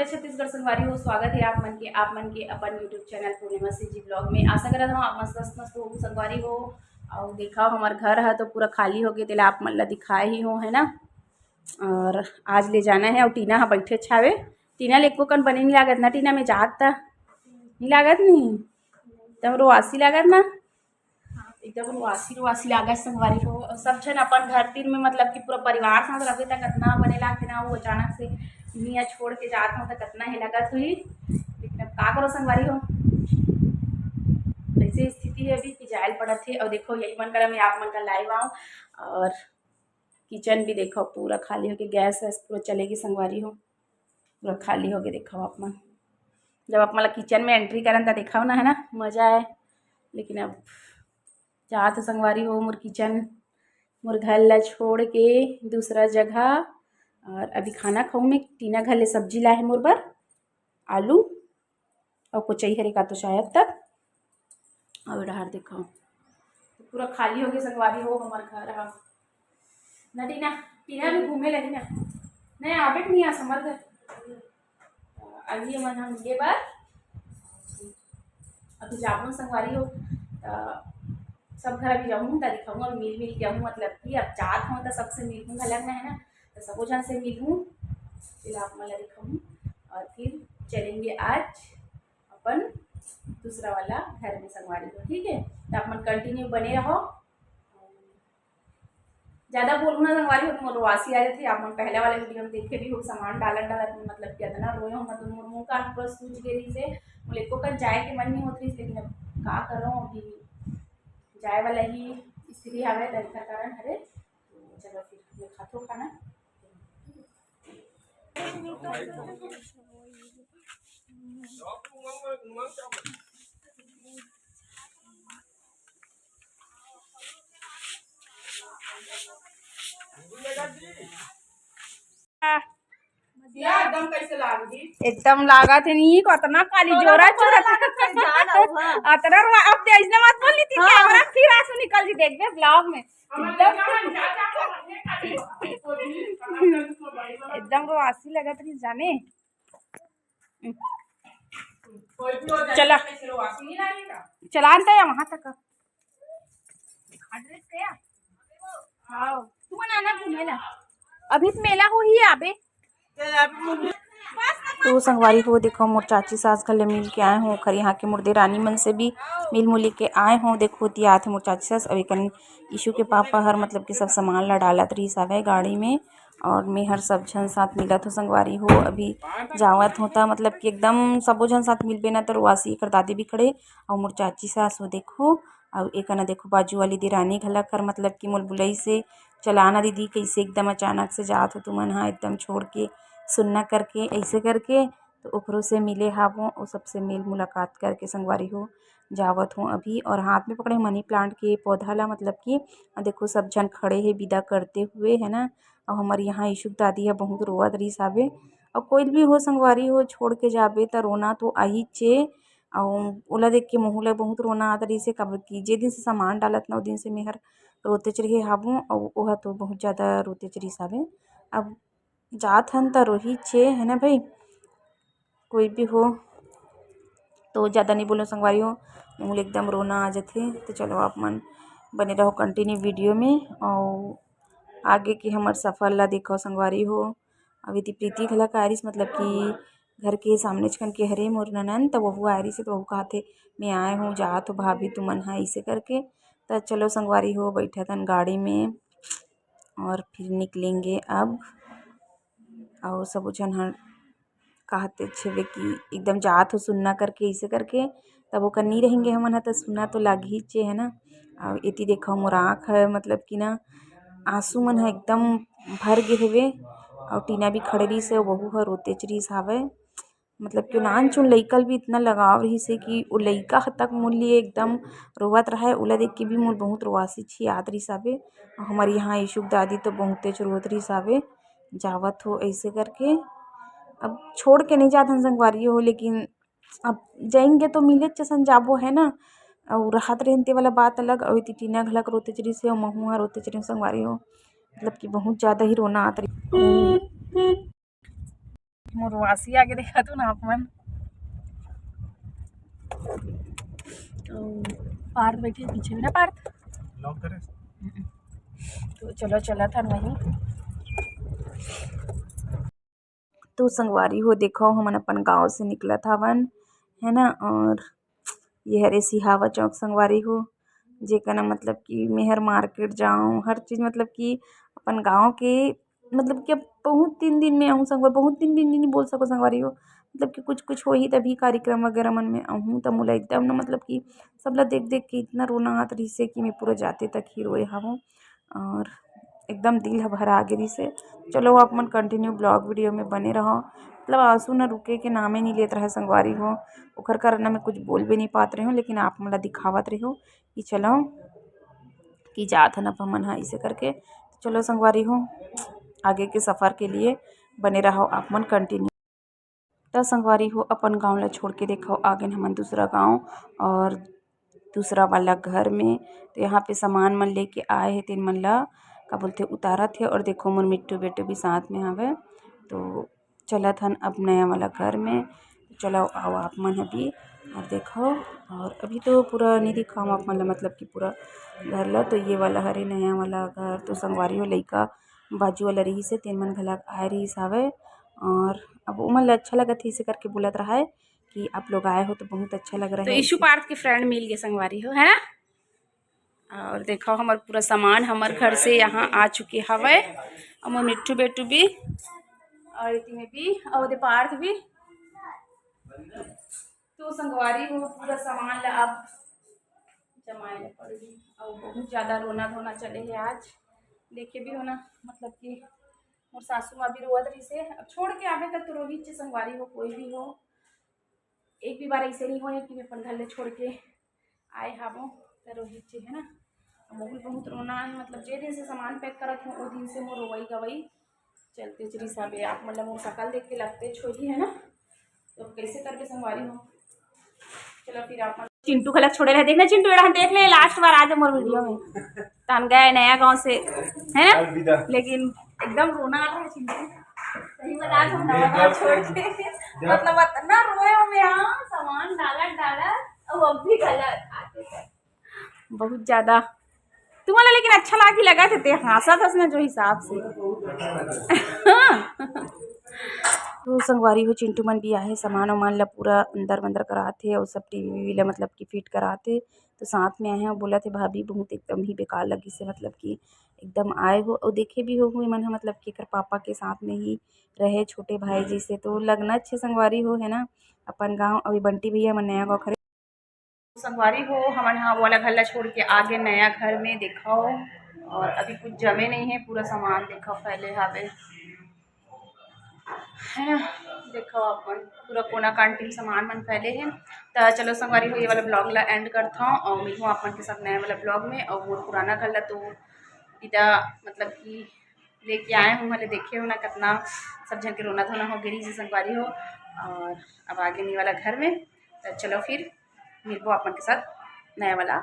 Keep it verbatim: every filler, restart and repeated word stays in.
छत्तीसगढ़ संगवारी हो, स्वागत हे आप मन के, आप मन के अपन YouTube चैनल पूर्णिमा CG vlog में। आशा करत हूँ आप मन स्वस्थ मस्त हो संगवारी हो। अउ देखा, हमर घर ह तो पूरा खाली हो गए, तेला आप मन ला दिखाए ही हो, है ना। और आज ले जाना है। अउ टीना ह बैठे छावे, टीना ले एको कन बने नहीं लागत ना, टीना में जात ता नहीं लागत नहीं, तब रोआसी लागत ना। एकदम रुआसी रुआसी लागत संगवारी हो। अउ सब झन अपन घर तीर में, मतलब कि पूरा परिवार साथ रहे, त कतना बने लागथे ना। वो अचानक से मियाँ छोड़ के जात हो, त कतना हे लगत होही। लेकिन अब का करो संगवारी हो, ऐसे स्थिति है अभी कि जायल पड़त हे। और देखो, यही मन करा मैं आप मन का लाइव आऊँ। और किचन भी देखो, पूरा खाली होके, गैस वैस पूरा चलेगी संगवारी हो, पूरा खाली होके। देखो आप मन, जब आप मन ला किचन में एंट्री करन, त देखाओ ना, है ना, मजा आए। लेकिन अब जात संगवारी हो, मोर किचन, मोर घर ला छोड़ के दूसरा जगह। और अभी खाना खाऊँ मैं। टीना घर ले सब्जी लाए हे मोर बर, आलू और कोचई हरे का तो शायद तक। और डहार देखो, पूरा खाली हो गए संगवारी हो हमर घर ह। ना टीना, टीना भी घूमे लगी ना। नहीं, आबे नहीं आ समर घर। अभी मन हम मिले बार, अभी जाबो संगवारी हो, त सब घर अभी रहूँ, त दिखाऊँ और मिल मिल के आहूँ। मतलब कि अब जात हूँ, त सबसे मिलूँ घलक ना, है ना। त सबो झन से मिलूँ, फिर आप मन ला दिखाऊँ और फिर चलेंगे आज अपन दूसरा वाला घर में संगवारी हो, ठीक है। त आप मन कंटिन्यू बने रहो। ज्यादा बोलूँ ना संगवारी हो, तो मोर रोआसी आ जाथे। आप मन पहले वाले वीडियो में देखे भी हो, सामान डालत डालत में, मतलब कि इतना रोए हो, मतलब मोर मुंह कान पूरा सूज गए रहिस हे। मोला एको कन जाए के मन नहीं होत रहिस, लेकिन अब का करो, अभी जाए वाला ही स्थिति हवे, त एकर कारण हरे। तो चलो फिर मैं खाथो खाना। एकदम लागत हे नी, कतना काली जोरा जोरा। अतना रुआ, अब दे अइसने मत बोल ली थी, हाँ। कैमरा फिर आंसू निकल जी, देखबे vlog में। एकदम, एकदम रुआसी लगत रही जाने। चला, चला अंत है वहाँ तक। अभी तो मेला हो ही आबे। तो संगवारी हो, देखो, मोर चाची सास घर ले मिल के आए हों, ओखर यहाँ के मोर देरानी मन से भी मिल मुली के आए हों। देखो, तियात हे मोर चाची सास, अउ एकन ईशु के पापा हर, मतलब कि सब सामान ला डालत रहिस हवय गाड़ी में, और मैं हर सब झन साथ मिलत हो संगवारी हो। अभी जावत हो त, मतलब कि एकदम सबो झन साथ मिलबे ना, त रोआसी एकर दादी भी खड़े, अउ मोर चाची सास हो, देखो, अउ एकन देखो, बाजू वाली देरानी घला कर, मतलब कि मोल बुलई से चलाना दीदी, कैसे एकदम अचानक से जात हो तुमन हा, एकदम छोड़ के, सुन्ना करके, ऐसे करके। तो ओकरो से मिले हावों, ओ सबसे मेल मुलाकात करके संगवारी हो जावत हों अभी। और हाथ में पकड़े मनी प्लांट के पौधा ला, मतलब कि देखो, सब झन खड़े हे विदा करते हुए, है ना। और हमारे यहाँ इशुक दादी है, बहुत रोवत रही साबे। और कोई भी हो संगवारी हो, छोड़ के जाबे त रोना तो आही चे। और ओला देख के मोहू ला बहुत रोना आत रही से, काबर कि जे दिन से सामान डालत ना, ओ दिन से मेहर रोतेच रहे हावों। और ओह तो बहुत ज़्यादा रोतेच रही साबे। अब जात हन त रोही चे, है ना भाई। कोई भी हो तो ज़्यादा नहीं बोलो संगवारी हो, मुझे एकदम रोना आ जाथे। तो चलो, आप मन बने रहो कंटिन्यू वीडियो में, और आगे के हमर सफ़र ला देखो संगवारी हो। अभी ती प्रीति घला का आरिस, मतलब कि घर के सामने चकन के हरे मोर ननन, तो वहू आरिस, तो वहू कहते, मैं आए हूँ, जात हो भाभी तुमन हा, इसे करके। तो चलो संगवारी हो, बैठा तन गाड़ी में और फिर निकलेंगे अब। और सब झन ह कहत छेवे कि एकदम जात हो सुन्ना करके, इसे करके, तब ओकर नी रहेंगे हमन ह, त सुन्ना तो लागही चे, है ना। अउ एती देखो, मोर आँख ह, मतलब कि ना, आंसू मन ह एकदम भर गे हेवे। अउ टीना भी खड़े रहिस हे, वहू ह रोतेच रहिस हावय। मतलब कि नान चुन लइका ल भी इतना लगाव रहिस हे कि वो लइका ह तक मोर लिए एकदम रोवत रहय, ओला देख के भी मोर बहुत रोवासी छियात रहिस हावे। हमर यहाँ इशुक दादी तो बहुतेच रोवत रहिस हावे, जावत हो ऐसे करके। अब छोड़ के नहीं जात हन संगवारी हो, लेकिन अब जाएंगे तो मिले जैसन जाबो, है ना। और राहत रहन ते वाला बात अलग, और इति टीना घलक रोतेच रहिस हे, और महू ह रोतेच रहिस संगवारी हो, मतलब कि बहुत ज़्यादा ही रोना आत रहिस। मोर वासी आगे देखा तो ना आप मन। तो पार्थ बैठे पीछे में ना, पार्थ। लॉक करे। तो चलो, चला था वहीं। तो संगवारी हो, देखो, हमन अपन गांव से निकलत हवन, है ना, और ये हरे सिहावा चौक संगवारी हो, जेकर ना मतलब कि मेहर मार्केट जाऊँ, हर चीज़ मतलब कि अपन गांव के, मतलब कि अब बहुत दिन दिन में आहूँ संगवारी, बहुत दिन दिन नहीं बोल सको संगवारी हो, मतलब कि कुछ कुछ होही तभी कार्यक्रम वगैरह मन में आहूँ, त मोला एकदम ना मतलब कि सबला देख देख के इतना रोना आत रहिसे कि मैं पूरा जाते तक ही रोए हवं। और एकदम दिल ह भरा आगे रहिसे। चलो, आप मन कंटिन्यू ब्लॉग वीडियो में बने रहो। मतलब आंसू ना रुके के नामे नहीं लेत रहे संगवारी हो, ओखर कारण ना मैं कुछ बोल भी नहीं पात रहे हूँ, लेकिन आप मन ला दिखावत रहे हो कि चलो कि जात हन अब हमन ह इसे करके। चलो संगवारी हो, आगे के सफ़र के लिए बने रहो आप मन कंटिन्यू। त संगवारी हो, अपन गांव ला छोड़ के देखो आगे हमन दूसरा गांव और दूसरा वाला घर में। तो यहाँ पे सामान मन लेके आए हे, तेन मन ला का बोलथे उतारत हे। और देखो मोर मिट्टू बेटू भी साथ में हवे। तो चलत हन अब नया वाला घर में। चलो आओ आप मन अभी और देखो। और अभी तो पूरा नहीं दिखाऊँ आप मन ला, मतलब कि पूरा घर ला। तो ये वाला हरे नया वाला घर। तो संगवारी हो लइका बाजू वाला रहिस हे, तेन मन घलक आए रहिस हवे। और अब ओमन ला अच्छा लगत हे, इसे करके बोलत रहा है कि आप लोग आए हो तो बहुत अच्छा लग रहा तो है। ईशु पार्थ के फ्रेंड मिल गए संगवारी हो, है ना। और देखो हमर पूरा सामान हमर घर से यहाँ आ चुके हवे। हमर मिट्टू बेटू भी और इति में भी और ओदे पार्थ भी। तो संगवारी हो पूरा सामान ला अब जमाए ला पड़ही। और बहुत ज़्यादा रोना धोना चले हे आज, देखे भी हो ना, मतलब कि मोर सासू माँ भी रोवत रहिसे। अब छोड़ के आवे तब तो रोहित जी संगवारी हो, कोई भी हो, एक भी बार ऐसे नहीं होए कि मैं अपन घर ले छोड़ के आए हावो त रोहित जी, है ना। अब बहुत बहुत रोना है, मतलब जे दिन से सामान पैक करत हूँ वो दिन से मोर रोवई गवई चलते रहिस हवे। आप मतलब मोर शकल देख के लगते छोड़ी है ना, तो कैसे करके संगवारी हो। चलो फिर आप चिंटू घलक छोड़े रहे। देखना चिंटू, एड़ा देख ले, लास्ट बार आ जा मोर वीडियो में। तहन गए नया गांव से, है ना? अलविदा। लेकिन एकदम रोना आ रहा है चिंटू, सही बता, हम नवा गांव छोड़ के, मतलब इतना रोए हो मैं, हाँ, सामान डालत डालत, अब अब भी गलत आते थे। बहुत ज्यादा तुम्हारा लेकिन अच्छा लागी लगा थे, ते हंसत हस ना जो हिसाब से। तो संगवारी हो चिंटू मन भी आहे, सामान वामान ला पूरा अंदर मंदर करात हे और सब टीवी वीवी ला मतलब कि फिट करात हे। तो साथ में आए हैं, बोलत हे भाभी बहुत एकदम ही बेकार लगिस हे, मतलब कि एकदम आए हो और देखे भी हो हुए मन ह, मतलब कि एकर पापा के साथ में ही रहे छोटे भाई जैसे, तो लगना अच्छे संगवारी हो, है ना, अपन गाँव। अभी बंटी भैया मन नया गाँव खड़े संगवारी हो, हमन ह वाला घर ला छोड़ के आगे नया घर में, देखो। और अभी कुछ जमे नहीं है, पूरा सामान देखो फैले हावे, है ना। देखो अपन पूरा कोना कांटी में सामान मन फैले हैं। तो चलो संगवारी हो, ये वाला ब्लॉग ला एंड करता हूँ और मिलूँ आप मन के साथ नया वाला ब्लॉग में। और वो पुराना घर ला तो इदा मतलब कि लेके आए हूँ, भले देखे हो ना कितना सब झन के रोना धोना हो गिरी जी संगवारी हो। और अब आगे नहीं वाला घर में, तो चलो फिर मिलबो आप मन के साथ नया वाला